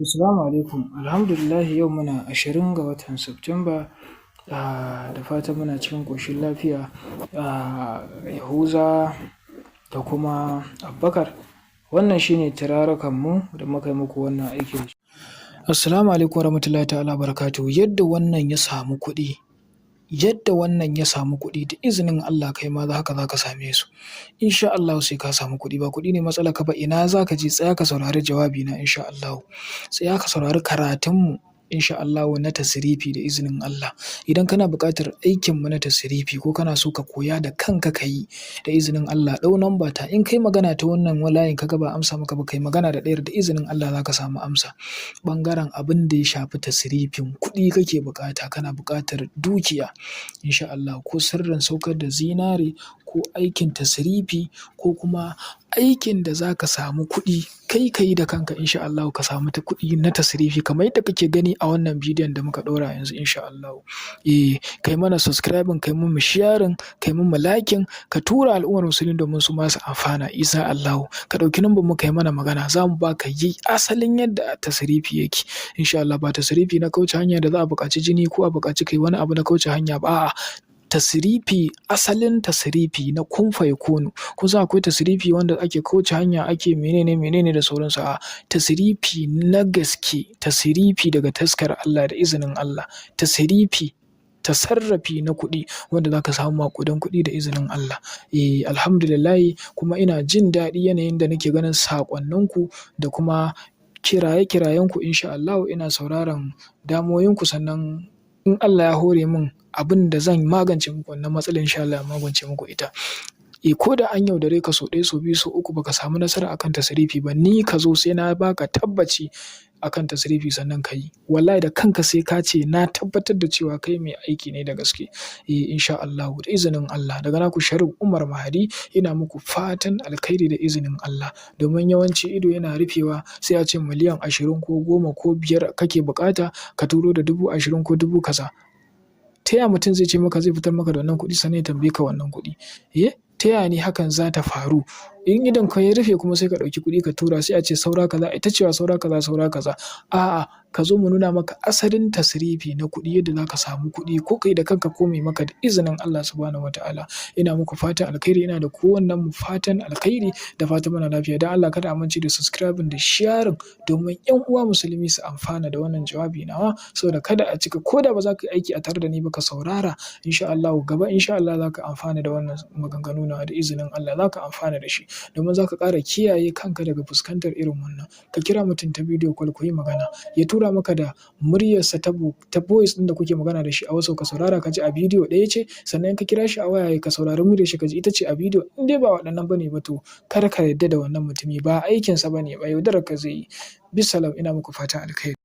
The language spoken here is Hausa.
Assalamu alaikum. Alhamdulillahi, yau muna 20 ga watan September, da fatan muna cikin ƙoshin lafiya. Yahuza da kuma Abubakar. Wannan shi ne turarukanmu da muka yi muku wannan aiki da su. Assalamu alaikum warahmatullahi ta'ala wabarakatuhu. Yadda wannan ya samu kuɗi, yadda wannan ya samu kuɗi, da izinin Allah kai ma haka za ka same su. Insha Allahu sai ka samu kuɗi, ba kuɗi ne matsalarka ba, ina za ka je? Tsaya ka saurari jawabina insha Allahu. Tsaya ka saurari karatunmu insha Allahu na tasrifi da izinin Allah. Idan kana buƙatar aikinmu na tasrifi ko kana so ka koya da kanka ka yi da izinin Allah, ɗau namba ta. In kai magana ta wannan layin ka ga ba amsa maka ba, kai magana da ɗayar, da izinin Allah za ka samu amsa. Ɓangaren abin da ya shafi tasrifin kuɗi kake buƙata, kana buƙatar dukiya insha Allahu, ko sirrin saukar da zinare, ko aikin tasrifi, ko kuma aikin da za ka samu kuɗi kai ka yi da kanka insha Allahu, ka samu ta kuɗi na tasrifi kamar yadda kake gani a wannan bidiyon da muka ɗaura yanzu insha Allahu. Eh, kai mana subscribing, kai mana sharing, kai mana liking, ka tura al'ummar musulmi domin su ma su amfana insha Allahu. Ka ɗauki number mu, kai mana magana, za mu baka yi asalin yadda tasrifi yake insha Allah. Ba tasrifi na kauce hanya da za a buƙaci jini ko a buƙaci kai wani abu na kauce hanya ba, a'a, tasrifi, asalin tasrifi na kun fayakunu. Kun san akwai tasrifi wanda ake kauce hanya, ake mene ne mene ne da sauransu, a'a, tasrifi na gaske, tasrifi daga taskar Allah da izinin Allah, tasrifi, tasarrafi na kuɗi wanda za ka samu maƙudan kuɗi da izinin Allah. Eh, alhamdulillahi, kuma ina jin daɗi yanayin da nake ganin saƙonninku da kuma kiraye-kirayenku insha Allahu. Ina sauraron damuwoyinku, sannan in Allah ya hore min abin da zan magance muku wannan matsalar, insha Allah magance muku ita. Eh, ko da an yaudare ka sau ɗaya, sau biyu, sau uku, baka samu nasara akan tasrifi ba, ni ka zo sai na baka tabbaci akan tasrifi sannan ka yi. Wallahi da kanka sai ka ce na tabbatar da cewa kai mai aiki ne da gaske. Eh, insha Allahu, da izinin Allah. Daga naku Sharif Umar Mahadi, ina muku fatan alkhairi da izinin Allah. Domin yawanci ido yana rufewa, sai a ce miliyan 20 ko 10 ko 5 kake buƙata, ka turo da 20,000 ko dubu kaza. Ta ya mutum zai ce maka zai fitar maka da wannan kuɗi sannan ya tambaye ka wannan kuɗi? Eh, ta ya ne hakan za ta faru? In idon ka ya rufe kuma sai ka ɗauki kuɗi ka tura, sai a ce saura kaza, ai ta cewa saura kaza, saura kaza. A'a, ka zo mu nuna maka asalin tasrifi na kuɗi, yadda za ka samu kuɗi ko kai da kanka ko mai maka, da izinin Allah Subhanahu wa ta'ala. Ina muku fatan alkhairi, ina da kowannen mu fatan alkhairi, da fatan muna lafiya. Don Allah kada a mance da subscribing da sharing domin 'yan uwa musulmi su amfana da wannan jawabi nawa, saboda kada a cika, ko da ba za ka yi aiki a tare da ni ba, ka saurara insha Allahu gaba insha Allah za ka amfana da wannan maganganu nawa, da izinin Allah za ka amfana da shi. Domin za ka ƙara kiyaye kanka daga fuskantar irin wannan. Ka kira mutum ta video call ku yi magana, ya tura maka da muryarsa ta voice ɗin da kuke magana da shi a WhatsApp, ka saurara ka ji a bidiyo ɗaya ce, sannan in ka kira shi a waya ka saurari muryar shi ka ji ita ce a bidiyo. In dai ba waɗannan ba ne ba, to kar ka yarda da wannan mutumi, ba aikinsa ba ne ba, yaudarar ka zai yi. Bissalam, ina muku fatan alkhairi.